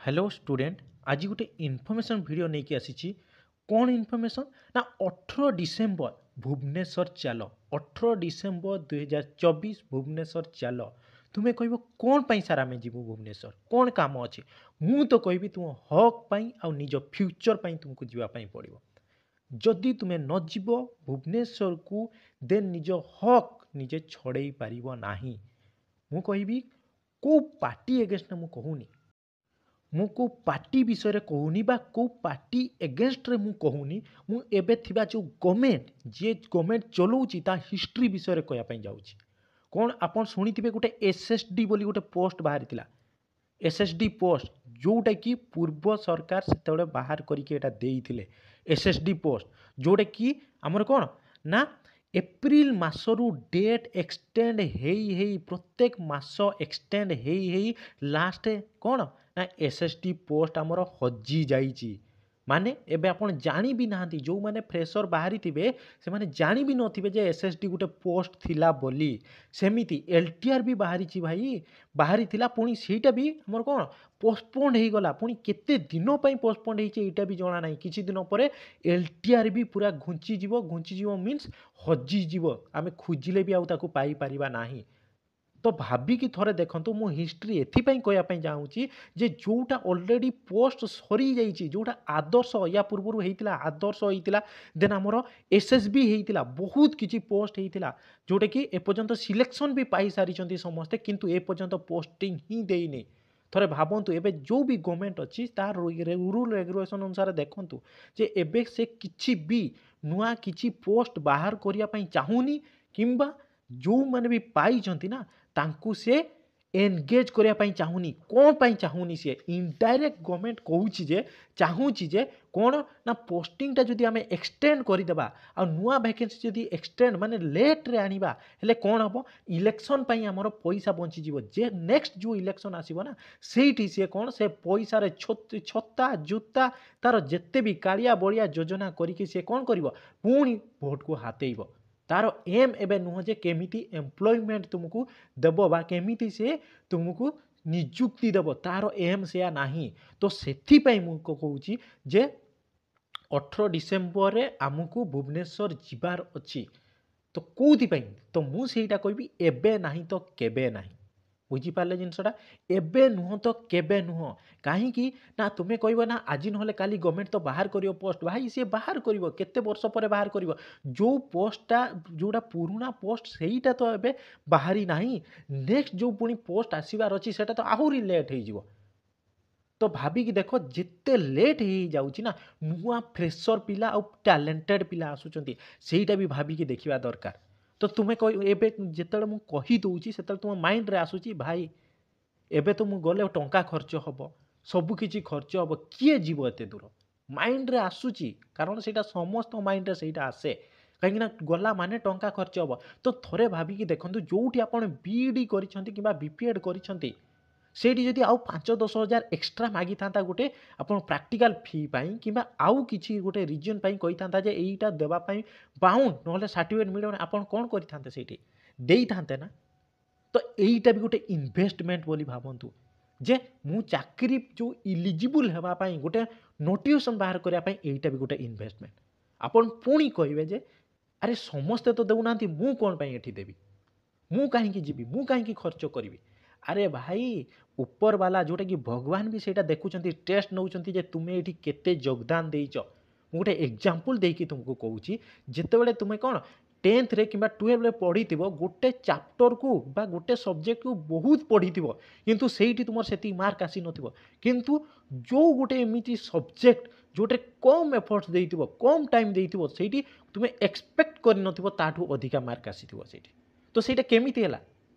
Hello student, ଆଜି ଗୋଟେ information video ନେଇକି ଆସିଛି। କ'ଣ ଇନଫର୍ମେସନ୍ ନା 18 ଡିସେମ୍ବର ଭୁବନେଶ୍ୱର ଚାଲ। 18 ଡିସେମ୍ବର 2024 ଭୁବନେଶ୍ୱର ଚାଲ। ତୁମେ କହିବ, କ'ଣ ପାଇଁ ସାର୍ ଆମେ ଯିବୁ ଭୁବନେଶ୍ୱର, କ'ଣ କାମ ଅଛି? ମୁଁ ତ କହିବି, ତୁମ ହକ୍ ପାଇଁ ଆଉ ନିଜ ଫ୍ୟୁଚର୍ ପାଇଁ ତୁମକୁ ଯିବା ପାଇଁ ପଡ଼ିବ। ଯଦି ତୁମେ ନ ଯିବ ଭୁବନେଶ୍ୱରକୁ, ଦେନ୍ ନିଜ ହକ୍ ନିଜେ ଛଡ଼େଇ ପାରିବ ନାହିଁ। ମୁଁ କହିବି, କେଉଁ ପାର୍ଟି ଏଗେନଷ୍ଟରେ ମୁଁ କହୁନି, ମୁଁ କେଉଁ ପାର୍ଟି ବିଷୟରେ କହୁନି ବା କେଉଁ ପାର୍ଟି ଏଗେନଷ୍ଟରେ ମୁଁ କହୁନି। ମୁଁ ଏବେ ଥିବା ଯେଉଁ ଗଭର୍ଣ୍ଣମେଣ୍ଟ, ଯିଏ ଗଭର୍ଣ୍ଣମେଣ୍ଟ ଚଲାଉଛି, ତା ହିଷ୍ଟ୍ରି ବିଷୟରେ କହିବା ପାଇଁ ଯାଉଛି। କ'ଣ ଆପଣ ଶୁଣିଥିବେ, ଗୋଟେ ଏସ୍ ଏସ୍ ଡି ବୋଲି ଗୋଟେ ପୋଷ୍ଟ ବାହାରିଥିଲା। ଏସ୍ ଏସ୍ ଡି ପୋଷ୍ଟ, ଯେଉଁଟାକି ପୂର୍ବ ସରକାର ସେତେବେଳେ ବାହାର କରିକି ଏଇଟା ଦେଇଥିଲେ। ଏସ୍ ଏସ୍ ଡି ପୋଷ୍ଟ, ଯେଉଁଟାକି ଆମର କ'ଣ ନା ଏପ୍ରିଲ ମାସରୁ ଡେଟ୍ ଏକ୍ସଟେଣ୍ଡ ହେଇ ହେଇ, ପ୍ରତ୍ୟେକ ମାସ ଏକ୍ସଟେଣ୍ଡ ହେଇ ହେଇ ଲାଷ୍ଟ କ'ଣ ନା ଏସ୍ ଏସ୍ ଡି ପୋଷ୍ଟ ଆମର ହଜି ଯାଇଛି। ମାନେ ଏବେ ଆପଣ ଜାଣି ବି ନାହାନ୍ତି, ଯେଉଁମାନେ ଫ୍ରେସର ବାହାରିଥିବେ, ସେମାନେ ଜାଣି ବି ନଥିବେ ଯେ ଏସ୍ ଏସ୍ ଡି ଗୋଟେ ପୋଷ୍ଟ ଥିଲା ବୋଲି। ସେମିତି ଏଲ୍ ଟି ଆର୍ ବି ବାହାରିଛି ଭାଇ, ବାହାରିଥିଲା। ପୁଣି ସେଇଟା ବି ଆମର କ'ଣ ପୋଷ୍ଟପୋଣ୍ଡ ହେଇଗଲା। ପୁଣି କେତେ ଦିନ ପାଇଁ ପୋଷ୍ଟପୋଣ୍ଡ ହେଇଛି, ଏଇଟା ବି ଜଣା ନାହିଁ। କିଛି ଦିନ ପରେ ଏଲ୍ ଟି ଆର୍ ବି ପୁରା ଘୁଞ୍ଚିଯିବ। ଘୁଞ୍ଚିଯିବ ମିନ୍ସ ହଜିଯିବ, ଆମେ ଖୋଜିଲେ ବି ଆଉ ତାକୁ ପାଇପାରିବା ନାହିଁ। ତ ଭାବିକି ଥରେ ଦେଖନ୍ତୁ, ମୁଁ ହିଷ୍ଟ୍ରି ଏଥିପାଇଁ କହିବା ପାଇଁ ଚାହୁଁଛି ଯେ ଯେଉଁଟା ଅଲରେଡ଼ି ପୋଷ୍ଟ ସରିଯାଇଛି, ଯେଉଁଟା ଆଦର୍ଶ ୟା ପୂର୍ବରୁ ହେଇଥିଲା, ଆଦର୍ଶ ହେଇଥିଲା, ଦେନ୍ ଆମର ଏସ୍ ଏସ୍ ବି ହେଇଥିଲା, ବହୁତ କିଛି ପୋଷ୍ଟ ହେଇଥିଲା, ଯେଉଁଟାକି ଏପର୍ଯ୍ୟନ୍ତ ସିଲେକ୍ସନ୍ ବି ପାଇସାରିଛନ୍ତି ସମସ୍ତେ, କିନ୍ତୁ ଏପର୍ଯ୍ୟନ୍ତ ପୋଷ୍ଟିଂ ହିଁ ଦେଇନି। ଥରେ ଭାବନ୍ତୁ, ଏବେ ଯେଉଁ ବି ଗଭର୍ଣ୍ଣମେଣ୍ଟ ଅଛି, ତାର ରୁଲ୍ ରେଗୁଲେସନ୍ ଅନୁସାରେ ଦେଖନ୍ତୁ ଯେ ଏବେ ସେ କିଛି ବି ନୂଆ କିଛି ପୋଷ୍ଟ ବାହାର କରିବା ପାଇଁ ଚାହୁଁନି, କିମ୍ବା ଯେଉଁମାନେ ବି ପାଇଛନ୍ତି ନା, ତାଙ୍କୁ ସେ ଏନଗେଜ୍ କରିବା ପାଇଁ ଚାହୁଁନି। କ'ଣ ପାଇଁ ଚାହୁଁନି ସିଏ? ଇନଡାଇରେକ୍ଟ ଗଭର୍ଣ୍ଣମେଣ୍ଟ କହୁଛି ଯେ ଚାହୁଁଛି ଯେ କ'ଣ ନା ପୋଷ୍ଟିଂଟା ଯଦି ଆମେ ଏକ୍ସଟେଣ୍ଡ କରିଦେବା ଆଉ ନୂଆ ଭ୍ୟାକେନ୍ସି ଯଦି ଏକ୍ସଟେଣ୍ଡ ମାନେ ଲେଟ୍ରେ ଆଣିବା, ହେଲେ କ'ଣ ହେବ? ଇଲେକ୍ସନ୍ ପାଇଁ ଆମର ପଇସା ବଞ୍ଚିଯିବ। ଯେ ନେକ୍ସଟ ଯେଉଁ ଇଲେକ୍ସନ୍ ଆସିବ ନା, ସେଇଠି ସିଏ କ'ଣ ସେ ପଇସାରେ ଛତା ଜୁତା ତାର ଯେତେ ବି କାଳିଆ ବଳିଆ ଯୋଜନା କରିକି ସିଏ କ'ଣ କରିବ? ପୁଣି ଭୋଟକୁ ହାତେଇବ। ତାର ଏମ୍ ଏବେ ନୁହଁ ଯେ କେମିତି ଏମ୍ପ୍ଲୟମେଣ୍ଟ ତୁମକୁ ଦେବ ବା କେମିତି ସେ ତୁମକୁ ନିଯୁକ୍ତି ଦେବ, ତାର ଏମ୍ ସେୟା ନାହିଁ। ତ ସେଥିପାଇଁ ମୁଁ କହୁଛି ଯେ 18 ଡିସେମ୍ବରରେ ଆମକୁ ଭୁବନେଶ୍ୱର ଯିବାର ଅଛି। ତ କେଉଁଥିପାଇଁ? ତ ମୁଁ ସେଇଟା କହିବି, ଏବେ ନାହିଁ ତ କେବେ ନାହିଁ। ବୁଝିପାରିଲେ ଜିନିଷଟା? ଏବେ ନୁହଁ ତ କେବେ ନୁହଁ। କାହିଁକି ନା ତୁମେ କହିବ ନା ଆଜି ନହେଲେ କାଲି ଗଭର୍ଣ୍ଣମେଣ୍ଟ ତ ବାହାର କରିବ ପୋଷ୍ଟ। ଭାଇ, ସିଏ ବାହାର କରିବ, କେତେ ବର୍ଷ ପରେ ବାହାର କରିବ? ଯେଉଁ ପୋଷ୍ଟଟା, ଯେଉଁଟା ପୁରୁଣା ପୋଷ୍ଟ, ସେଇଟା ତ ଏବେ ବାହାରି ନାହିଁ। ନେକ୍ସଟ ଯେଉଁ ପୁଣି ପୋଷ୍ଟ ଆସିବାର ଅଛି, ସେଇଟା ତ ଆହୁରି ଲେଟ୍ ହେଇଯିବ। ତ ଭାବିକି ଦେଖ, ଯେତେ ଲେଟ୍ ହେଇଯାଉଛି ନା, ନୂଆ ଫ୍ରେସର ପିଲା ଆଉ ଟ୍ୟାଲେଣ୍ଟେଡ଼ ପିଲା ଆସୁଛନ୍ତି, ସେଇଟା ବି ଭାବିକି ଦେଖିବା ଦରକାର। ତ ତୁମେ କହି ଏବେ ଯେତେବେଳେ ମୁଁ କହିଦେଉଛି, ସେତେବେଳେ ତୁମ ମାଇଣ୍ଡରେ ଆସୁଛି, ଭାଇ, ଏବେ ତ ମୁଁ ଗଲେ ଟଙ୍କା ଖର୍ଚ୍ଚ ହେବ, ସବୁକିଛି ଖର୍ଚ୍ଚ ହେବ, କିଏ ଯିବ ଏତେ ଦୂର? ମାଇଣ୍ଡରେ ଆସୁଛି, କାରଣ ସେଇଟା ସମସ୍ତଙ୍କ ମାଇଣ୍ଡରେ ସେଇଟା ଆସେ। କାହିଁକିନା ଗଲା ମାନେ ଟଙ୍କା ଖର୍ଚ୍ଚ ହେବ। ତ ଥରେ ଭାବିକି ଦେଖନ୍ତୁ, ଯେଉଁଠି ଆପଣ ବି ଇ ଡ଼ି କରିଛନ୍ତି କିମ୍ବା ବି ପି ଏଡ଼୍ କରିଛନ୍ତି, ସେଇଠି ଯଦି ଆଉ 5-10 ହଜାର ଏକ୍ସଟ୍ରା ମାଗିଥାନ୍ତା ଗୋଟେ ଆପଣ ପ୍ରାକ୍ଟିକାଲ ଫି ପାଇଁ କିମ୍ବା ଆଉ କିଛି ଗୋଟେ ରିଜନ୍ ପାଇଁ କହିଥାନ୍ତା ଯେ ଏଇଟା ଦେବା ପାଇଁ ବାଉଣ୍ଡ, ନହେଲେ ସାର୍ଟିଫିକେଟ୍ ମିଳିବନି, ଆପଣ କ'ଣ କରିଥାନ୍ତେ? ସେଇଠି ଦେଇଥାନ୍ତେ ନା? ତ ଏଇଟା ବି ଗୋଟେ ଇନଭେଷ୍ଟମେଣ୍ଟ ବୋଲି ଭାବନ୍ତୁ ଯେ ମୁଁ ଚାକିରି ଯେଉଁ ଇଲିଜିବୁଲ୍ ହେବା ପାଇଁ, ଗୋଟେ ନୋଟିଫିକେସନ୍ ବାହାର କରିବା ପାଇଁ, ଏଇଟା ବି ଗୋଟେ ଇନଭେଷ୍ଟମେଣ୍ଟ। ଆପଣ ପୁଣି କହିବେ ଯେ ଆରେ, ସମସ୍ତେ ତ ଦେଉନାହାନ୍ତି, ମୁଁ କ'ଣ ପାଇଁ ଏଠି ଦେବି? ମୁଁ କାହିଁକି ଯିବି? ମୁଁ କାହିଁକି ଖର୍ଚ୍ଚ କରିବି? ଆରେ ଭାଇ, ଉପର ବାଲା ଯେଉଁଟାକି ଭଗବାନ ବି ସେଇଟା ଦେଖୁଛନ୍ତି, ଟେଷ୍ଟ ନେଉଛନ୍ତି ଯେ ତୁମେ ଏଇଠି କେତେ ଯୋଗଦାନ ଦେଇଛ। ମୁଁ ଗୋଟେ ଏକ୍ଜାମ୍ପଲ୍ ଦେଇକି ତୁମକୁ କହୁଛି। ଯେତେବେଳେ ତୁମେ କ'ଣ ଟେନ୍ଥରେ କିମ୍ବା ଟୁଏଲ୍ଭରେ ପଢ଼ିଥିବ, ଗୋଟେ ଚାପ୍ଟରକୁ ବା ଗୋଟେ ସବଜେକ୍ଟକୁ ବହୁତ ପଢ଼ିଥିବ, କିନ୍ତୁ ସେଇଠି ତୁମର ସେତିକି ମାର୍କ ଆସିନଥିବ। କିନ୍ତୁ ଯେଉଁ ଗୋଟେ ଏମିତି ସବଜେକ୍ଟ ଯେଉଁଥିରେ କମ୍ ଏଫର୍ଟସ୍ ଦେଇଥିବ, କମ୍ ଟାଇମ୍ ଦେଇଥିବ, ସେଇଠି ତୁମେ ଏକ୍ସପେକ୍ଟ କରିନଥିବ, ତାଠୁ ଅଧିକା ମାର୍କ ଆସିଥିବ ସେଇଠି। ତ ସେଇଟା କେମିତି ହେଲା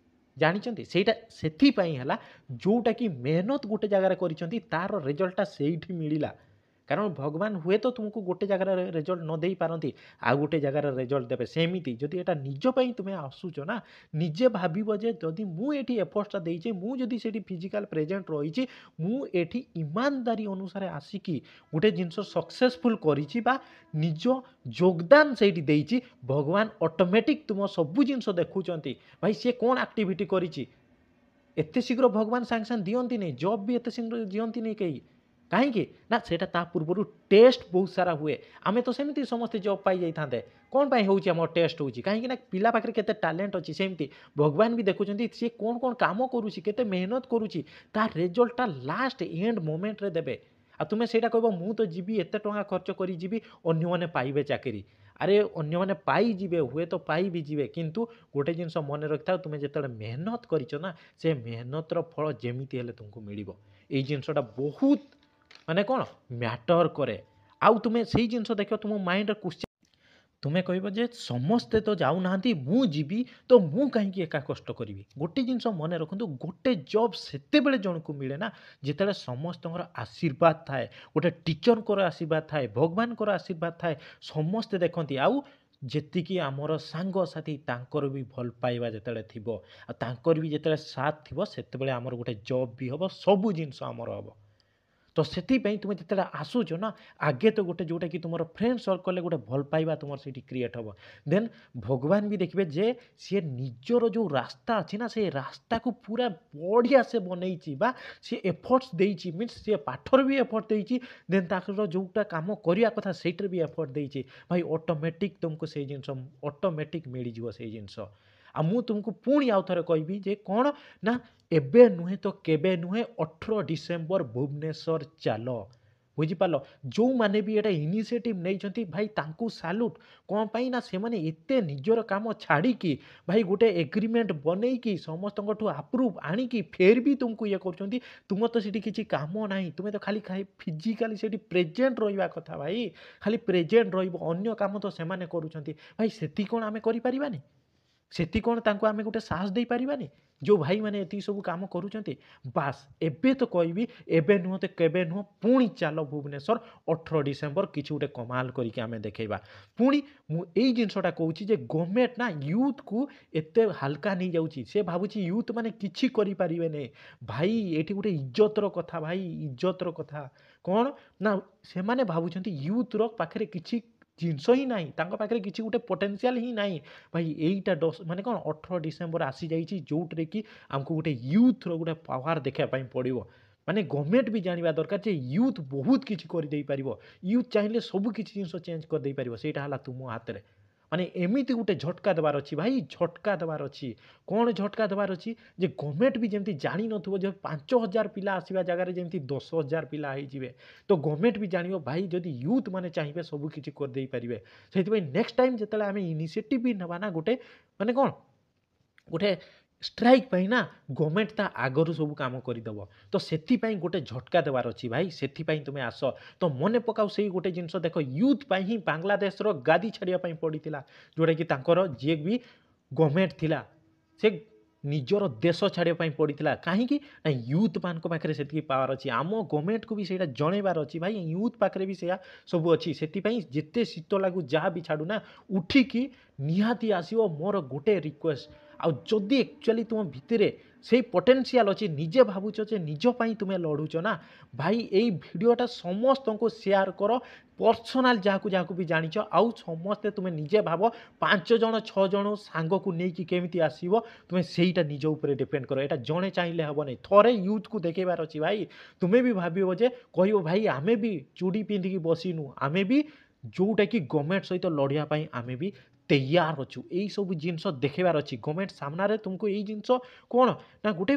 ଜାଣିଛନ୍ତି? ସେଇଟା ସେଥିପାଇଁ ହେଲା, ଯେଉଁଟାକି ମେହନତ ଗୋଟେ ଜାଗାରେ କରିଛନ୍ତି, ତାର ରେଜଲ୍ଟଟା ସେଇଠି ମିଳିଲା। କାରଣ ଭଗବାନ ହୁଏତ ତୁମକୁ ଗୋଟେ ଜାଗାରେ ରେଜଲ୍ଟ ନ ଦେଇପାରନ୍ତି, ଆଉ ଗୋଟେ ଜାଗାରେ ରେଜଲ୍ଟ ଦେବେ। ସେମିତି ଯଦି ଏଇଟା ନିଜ ପାଇଁ ତୁମେ ଆସୁଛ ନା, ନିଜେ ଭାବିବ ଯେ ଯଦି ମୁଁ ଏଠି ଏଫର୍ଟଟା ଦେଇଛି, ମୁଁ ଯଦି ସେଇଠି ଫିଜିକାଲ୍ ପ୍ରେଜେଣ୍ଟ ରହିଛି, ମୁଁ ଏଠି ଇମାନଦାରୀ ଅନୁସାରେ ଆସିକି ଗୋଟେ ଜିନିଷ ସକ୍ସେସଫୁଲ୍ କରିଛି ବା ନିଜ ଯୋଗଦାନ ସେଇଠି ଦେଇଛି, ଭଗବାନ ଅଟୋମେଟିକ୍ ତୁମ ସବୁ ଜିନିଷ ଦେଖୁଛନ୍ତି। ଭାଇ, ସିଏ କ'ଣ ଆକ୍ଟିଭିଟି କରିଛି? ଏତେ ଶୀଘ୍ର ଭଗବାନ ସାଙ୍ଗେ ସାଙ୍ଗେ ଦିଅନ୍ତିନି ଜବ୍ ବି, ଏତେ ଶୀଘ୍ର ଦିଅନ୍ତିନି କେହି। କାହିଁକି ନା ସେଇଟା ତା ପୂର୍ବରୁ ଟେଷ୍ଟ ବହୁତ ସାରା ହୁଏ। ଆମେ ତ ସେମିତି ସମସ୍ତେ ଜବ୍ ପାଇଯାଇଥାନ୍ତେ, କ'ଣ ପାଇଁ ହେଉଛି ଆମର ଟେଷ୍ଟ ହେଉଛି? କାହିଁକି ନା ପିଲା ପାଖରେ କେତେ ଟ୍ୟାଲେଣ୍ଟ ଅଛି, ସେମିତି ଭଗବାନ ବି ଦେଖୁଛନ୍ତି ସିଏ କ'ଣ କ'ଣ କାମ କରୁଛି, କେତେ ମେହନତ କରୁଛି। ତା ରେଜଲ୍ଟଟା ଲାଷ୍ଟ ଏଣ୍ଡ ମୋମେଣ୍ଟରେ ଦେବେ। ଆଉ ତୁମେ ସେଇଟା କହିବ, ମୁଁ ତ ଯିବି, ଏତେ ଟଙ୍କା ଖର୍ଚ୍ଚ କରି ଯିବି, ଅନ୍ୟମାନେ ପାଇବେ ଚାକିରି। ଆରେ ଅନ୍ୟମାନେ ପାଇଯିବେ, ହୁଏତ ପାଇ ବି ଯିବେ, କିନ୍ତୁ ଗୋଟେ ଜିନିଷ ମନେ ରଖିଥାଅ, ତୁମେ ଯେତେବେଳେ ମେହନତ କରିଛ ନା, ସେ ମେହନତର ଫଳ ଯେମିତି ହେଲେ ତୁମକୁ ମିଳିବ। ଏଇ ଜିନିଷଟା ବହୁତ ମାନେ କ'ଣ ମ୍ୟାଟର୍ କରେ। ଆଉ ତୁମେ ସେଇ ଜିନିଷ ଦେଖିବ, ତୁମ ମାଇଣ୍ଡରେ କ୍ୱେଶ୍ଚିନ୍, ତୁମେ କହିବ ଯେ ସମସ୍ତେ ତ ଯାଉନାହାନ୍ତି, ମୁଁ ଯିବି ତ ମୁଁ କାହିଁକି ଏକା କଷ୍ଟ କରିବି? ଗୋଟେ ଜିନିଷ ମନେ ରଖନ୍ତୁ, ଗୋଟେ ଜବ୍ ସେତେବେଳେ ଜଣକୁ ମିଳେ ନା ଯେତେବେଳେ ସମସ୍ତଙ୍କର ଆଶୀର୍ବାଦ ଥାଏ, ଗୋଟେ ଟିଚରଙ୍କର ଆଶୀର୍ବାଦ ଥାଏ, ଭଗବାନଙ୍କର ଆଶୀର୍ବାଦ ଥାଏ, ସମସ୍ତେ ଦେଖନ୍ତି, ଆଉ ଯେତିକି ଆମର ସାଙ୍ଗସାଥି ତାଙ୍କର ବି ଭଲ ପାଇବା ଯେତେବେଳେ ଥିବ, ଆଉ ତାଙ୍କର ବି ଯେତେବେଳେ ସାଥ ଥିବ, ସେତେବେଳେ ଆମର ଗୋଟେ ଜବ୍ ବି ହେବ, ସବୁ ଜିନିଷ ଆମର ହେବ। ତ ସେଥିପାଇଁ ତୁମେ ଯେତେବେଳେ ଆସୁଛ ନା, ଆଗେ ତ ଗୋଟେ ଯେଉଁଟାକି ତୁମର ଫ୍ରେଣ୍ଡ ସର୍କଲ୍ରେ ଗୋଟେ ଭଲ ପାଇବା ତୁମର ସେଇଠି କ୍ରିଏଟ୍ ହେବ। ଦେନ୍ ଭଗବାନ ବି ଦେଖିବେ ଯେ ସିଏ ନିଜର ଯେଉଁ ରାସ୍ତା ଅଛି ନା, ସେ ରାସ୍ତାକୁ ପୁରା ବଢ଼ିଆ ସେ ବନେଇଛି ବା ସିଏ ଏଫର୍ଟସ୍ ଦେଇଛି, ମିନ୍ସ ସିଏ ପାଠରେ ବି ଏଫର୍ଟ ଦେଇଛି, ଦେନ୍ ତାଙ୍କର ଯେଉଁଟା କାମ କରିବା କଥା ସେଇଥିରେ ବି ଏଫର୍ଟ ଦେଇଛି। ଭାଇ, ଅଟୋମେଟିକ୍ ତୁମକୁ ସେଇ ଜିନିଷ ଅଟୋମେଟିକ୍ ମିଳିଯିବ ସେଇ ଜିନିଷ। ଆଉ ମୁଁ ତୁମକୁ ପୁଣି ଆଉ ଥରେ କହିବି ଯେ କ'ଣ ନା ଏବେ ନୁହେଁ ତ କେବେ ନୁହେଁ, 18 ଡିସେମ୍ବର ଭୁବନେଶ୍ୱର ଚାଲ। ବୁଝିପାରିଲ? ଯେଉଁମାନେ ବି ଏଇଟା ଇନିସିଏଟିଭ୍ ନେଇଛନ୍ତି ଭାଇ, ତାଙ୍କୁ ସାଲ୍ୟୁଟ୍। କ'ଣ ପାଇଁ ନା ସେମାନେ ଏତେ ନିଜର କାମ ଛାଡ଼ିକି ଭାଇ ଗୋଟେ ଏଗ୍ରିମେଣ୍ଟ ବନେଇକି ସମସ୍ତଙ୍କଠୁ ଆପ୍ରୁଭ୍ ଆଣିକି ଫେର୍ ବି ତୁମକୁ ଇଏ କରୁଛନ୍ତି। ତୁମର ତ ସେଠି କିଛି କାମ ନାହିଁ, ତୁମେ ତ ଖାଲି ଖାଇ ଫିଜିକାଲି ସେଠି ପ୍ରେଜେଣ୍ଟ ରହିବା କଥା ଭାଇ, ଖାଲି ପ୍ରେଜେଣ୍ଟ ରହିବ, ଅନ୍ୟ କାମ ତ ସେମାନେ କରୁଛନ୍ତି ଭାଇ। ସେତିକି କ'ଣ ଆମେ କରିପାରିବାନି? ସେତିକି କ'ଣ ତାଙ୍କୁ ଆମେ ଗୋଟେ ସାହସ ଦେଇପାରିବାନି, ଯେଉଁ ଭାଇମାନେ ଏତିକି ସବୁ କାମ କରୁଛନ୍ତି? ବାସ୍, ଏବେ ତ କହିବି, ଏବେ ନୁହଁ ତ କେବେ ନୁହଁ, ପୁଣି ଚାଲ ଭୁବନେଶ୍ୱର 18 ଡିସେମ୍ବର, କିଛି ଗୋଟେ କମାଲ କରିକି ଆମେ ଦେଖେଇବା। ପୁଣି ମୁଁ ଏଇ ଜିନିଷଟା କହୁଛି ଯେ ଗଭର୍ଣ୍ଣମେଣ୍ଟ ନା ୟୁଥ୍କୁ ଏତେ ହାଲକା ନେଇଯାଉଛି, ସେ ଭାବୁଛି ୟୁଥ୍ ମାନେ କିଛି କରିପାରିବେନି। ଭାଇ, ଏଇଠି ଗୋଟେ ଇଜ୍ଜତର କଥା ଭାଇ, ଇଜ୍ଜତର କଥା କ'ଣ ନା ସେମାନେ ଭାବୁଛନ୍ତି ୟୁଥ୍ର ପାଖରେ କିଛି ଜିନିଷ ହିଁ ନାହିଁ, ତାଙ୍କ ପାଖରେ କିଛି ଗୋଟେ ପୋଟେନ୍ସିଆଲ୍ ହିଁ ନାହିଁ। ଭାଇ, ଏଇଟା ମାନେ କ'ଣ 18 ଡିସେମ୍ବର ଆସିଯାଇଛି, ଯେଉଁଥିରେ କି ଆମକୁ ଗୋଟେ ୟୁଥ୍ର ଗୋଟେ ପାୱାର ଦେଖିବା ପାଇଁ ପଡ଼ିବ। ମାନେ ଗଭର୍ଣ୍ଣମେଣ୍ଟ ବି ଜାଣିବା ଦରକାର ଯେ ୟୁଥ୍ ବହୁତ କିଛି କରିଦେଇପାରିବ, ୟୁଥ୍ ଚାହିଁଲେ ସବୁ କିଛି ଜିନିଷ ଚେଞ୍ଜ କରିଦେଇପାରିବ। ସେଇଟା ହେଲା ତୁମ ହାତରେ। ମାନେ ଏମିତି ଗୋଟେ ଝଟକା ଦେବାର ଅଛି ଭାଇ, ଝଟକା ଦେବାର ଅଛି। କ'ଣ ଝଟକା ଦେବାର ଅଛି? ଯେ ଗଭର୍ଣ୍ଣମେଣ୍ଟ ବି ଯେମିତି ଜାଣିନଥିବ ଯେ 5000 ପିଲା ଆସିବା ଜାଗାରେ ଯେମିତି 10,000 ପିଲା ହେଇଯିବେ। ତ ଗଭର୍ଣ୍ଣମେଣ୍ଟ ବି ଜାଣିବ ଭାଇ, ଯଦି ୟୁଥ୍ ମାନେ ଚାହିଁବେ ସବୁ କିଛି କରିଦେଇପାରିବେ। ସେଇଥିପାଇଁ ନେକ୍ସଟ ଟାଇମ୍ ଯେତେବେଳେ ଆମେ ଇନିସିଏଟିଭ୍ ବି ନେବା ନା ଗୋଟେ ମାନେ କ'ଣ ଗୋଟେ ଷ୍ଟ୍ରାଇକ୍ ପାଇଁ ନା, ଗଭର୍ଣ୍ଣମେଣ୍ଟ ତା ଆଗରୁ ସବୁ କାମ କରିଦେବ। ତ ସେଥିପାଇଁ ଗୋଟେ ଝଟକା ଦେବାର ଅଛି ଭାଇ, ସେଥିପାଇଁ ତୁମେ ଆସ। ତ ମନେ ପକାଉ ସେଇ ଗୋଟେ ଜିନିଷ ଦେଖ, ୟୁଥ୍ ପାଇଁ ହିଁ ବାଂଲାଦେଶର ଗାଦି ଛାଡ଼ିବା ପାଇଁ ପଡ଼ିଥିଲା, ଯେଉଁଟାକି ତାଙ୍କର ଯିଏ ବି ଗଭର୍ଣ୍ଣମେଣ୍ଟ ଥିଲା ସେ ନିଜର ଦେଶ ଛାଡ଼ିବା ପାଇଁ ପଡ଼ିଥିଲା। କାହିଁକି ନା ୟୁଥ୍ ମାନଙ୍କ ପାଖରେ ସେତିକି ପାୱାର ଅଛି। ଆମ ଗଭର୍ଣ୍ଣମେଣ୍ଟକୁ ବି ସେଇଟା ଜଣେଇବାର ଅଛି ଭାଇ, ୟୁଥ୍ ପାଖରେ ବି ସେଇଆ ସବୁ ଅଛି। ସେଥିପାଇଁ ଯେତେ ଶୀତ ଲାଗୁ ଯାହା ବି ଛାଡ଼ୁ ନା, ଉଠିକି ନିହାତି ଆସିବ, ମୋର ଗୋଟେ ରିକ୍ୱେଷ୍ଟ। ଆଉ ଯଦି ଆକ୍ଚୁଆଲି ତୁମ ଭିତରେ ସେଇ ପଟେନ୍ସିଆଲ୍ ଅଛି, ନିଜେ ଭାବୁଛ ଯେ ନିଜ ପାଇଁ ତୁମେ ଲଢ଼ୁଛ ନା ଭାଇ, ଏଇ ଭିଡ଼ିଓଟା ସମସ୍ତଙ୍କୁ ସେୟାର କର, ପର୍ସନାଲ୍ ଯାହାକୁ ଯାହାକୁ ବି ଜାଣିଛ। ଆଉ ସମସ୍ତେ ତୁମେ ନିଜେ ଭାବ, 5 ଜଣ 6 ଜଣ ସାଙ୍ଗକୁ ନେଇକି କେମିତି ଆସିବ, ତୁମେ ସେଇଟା ନିଜ ଉପରେ ଡିପେଣ୍ଡ କର। ଏଇଟା ଜଣେ ଚାହିଁଲେ ହେବନି, ଥରେ ୟୁଥ୍କୁ ଦେଖେଇବାର ଅଛି ଭାଇ। ତୁମେ ବି ଭାବିବ ଯେ କହିବ ଭାଇ, ଆମେ ବି ଚୁଡ଼ି ପିନ୍ଧିକି ବସିନୁ, ଆମେ ବି ଯେଉଁଟାକି ଗଭର୍ଣ୍ଣମେଣ୍ଟ ସହିତ ଲଢ଼ିବା ପାଇଁ ଆମେ ବି ତୈୟାର ଅଛୁ। ଏଇସବୁ ଜିନିଷ ଦେଖେଇବାର ଅଛି ଗଭର୍ଣ୍ଣମେଣ୍ଟ ସାମ୍ନାରେ। ତୁମକୁ ଏଇ ଜିନିଷ କ'ଣ ନା ଗୋଟେ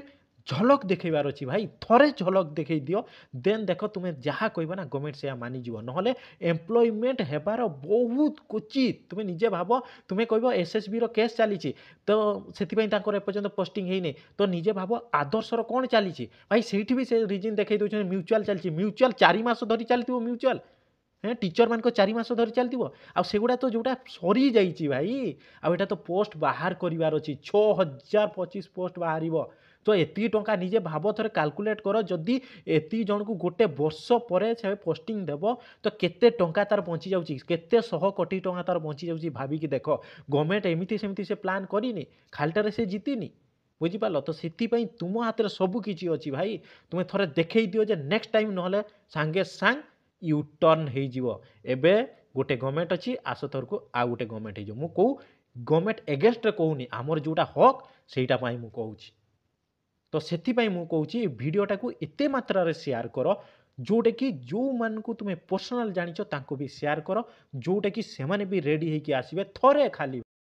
ଝଲକ ଦେଖେଇବାର ଅଛି ଭାଇ। ଥରେ ଝଲକ ଦେଖେଇ ଦିଅ, ଦେନ୍ ଦେଖ ତୁମେ ଯାହା କହିବ ନା ଗଭର୍ଣ୍ଣମେଣ୍ଟ ସେୟା ମାନିଯିବ। ନହେଲେ ଏମ୍ପ୍ଲୟମେଣ୍ଟ ହେବାର ବହୁତ କ୍ୱଚିତ। ତୁମେ ନିଜେ ଭାବ, ତୁମେ କହିବ ଏସ୍ଏସ୍ବିର କେସ୍ ଚାଲିଛି ତ ସେଥିପାଇଁ ତାଙ୍କର ଏପର୍ଯ୍ୟନ୍ତ ପୋଷ୍ଟିଂ ହେଇନି। ତ ନିଜେ ଭାବ ଆଦର୍ଶର କ'ଣ ଚାଲିଛି ଭାଇ, ସେଇଠି ବି ସେ ରିଜିନ୍ ଦେଖେଇ ଦେଉଛନ୍ତି ମ୍ୟୁଚୁଆଲ୍ ଚାଲିଛି। ମ୍ୟୁଚୁଆଲ୍ 4 ମାସ ଧରି ଚାଲିଥିବ ମ୍ୟୁଚୁଆଲ୍, ହେଁ, ଟିଚରମାନଙ୍କ 4 ମାସ ଧରି ଚାଲିଥିବ, ଆଉ ସେଗୁଡ଼ା ତ ଯେଉଁଟା ସରିଯାଇଛି ଭାଇ। ଆଉ ଏଇଟା ତ ପୋଷ୍ଟ ବାହାର କରିବାର ଅଛି, 6025 ପୋଷ୍ଟ ବାହାରିବ। ତ ଏତିକି ଟଙ୍କା ନିଜେ ଭାବ, ଥରେ କାଲକୁଲେଟ୍ କର, ଯଦି ଏତିକି ଜଣକୁ ଗୋଟେ ବର୍ଷ ପରେ ସେ ପୋଷ୍ଟିଂ ଦେବ ତ କେତେ ଟଙ୍କା ତାର ବଞ୍ଚି ଯାଉଛି, କେତେ ଶହ କୋଟି ଟଙ୍କା ତାର ବଞ୍ଚି ଯାଉଛି ଭାବିକି ଦେଖ। ଗଭର୍ଣ୍ଣମେଣ୍ଟ ଏମିତି ସେମିତି ସେ ପ୍ଲାନ୍ କରିନି, ଖାଲିଟାରେ ସେ ଜିତିନି। ବୁଝିପାରିଲ? ତ ସେଥିପାଇଁ ତୁମ ହାତରେ ସବୁ କିଛି ଅଛି ଭାଇ, ତୁମେ ଥରେ ଦେଖେଇ ଦିଅ ଯେ ନେକ୍ସଟ ଟାଇମ୍ ନହେଲେ ସାଙ୍ଗେ ସାଙ୍ଗ you turn ହେଇଯିବ। ଏବେ ଗୋଟେ ଗଭର୍ଣ୍ଣମେଣ୍ଟ ଅଛି, ଆସ ଥରକୁ ଆଉ ଗୋଟେ ଗଭର୍ଣ୍ଣମେଣ୍ଟ ହେଇଯିବ। ମୁଁ କେଉଁ ଗଭର୍ଣ୍ଣମେଣ୍ଟ ଏଗେନଷ୍ଟରେ କହୁନି, ଆମର ଯେଉଁଟା ହକ୍ ସେଇଟା ପାଇଁ ମୁଁ କହୁଛି। ତ ସେଥିପାଇଁ ମୁଁ କହୁଛି, ଏ ଭିଡ଼ିଓଟାକୁ ଏତେ ମାତ୍ରାରେ ସେୟାର କର ଯେଉଁଟାକି ଯେଉଁମାନଙ୍କୁ ତୁମେ ପର୍ସନାଲ୍ ଜାଣିଛ ତାଙ୍କୁ ବି ସେୟାର କର, ଯେଉଁଟାକି ସେମାନେ ବି ରେଡ଼ି ହେଇକି ଆସିବେ। ଥରେ ଖାଲି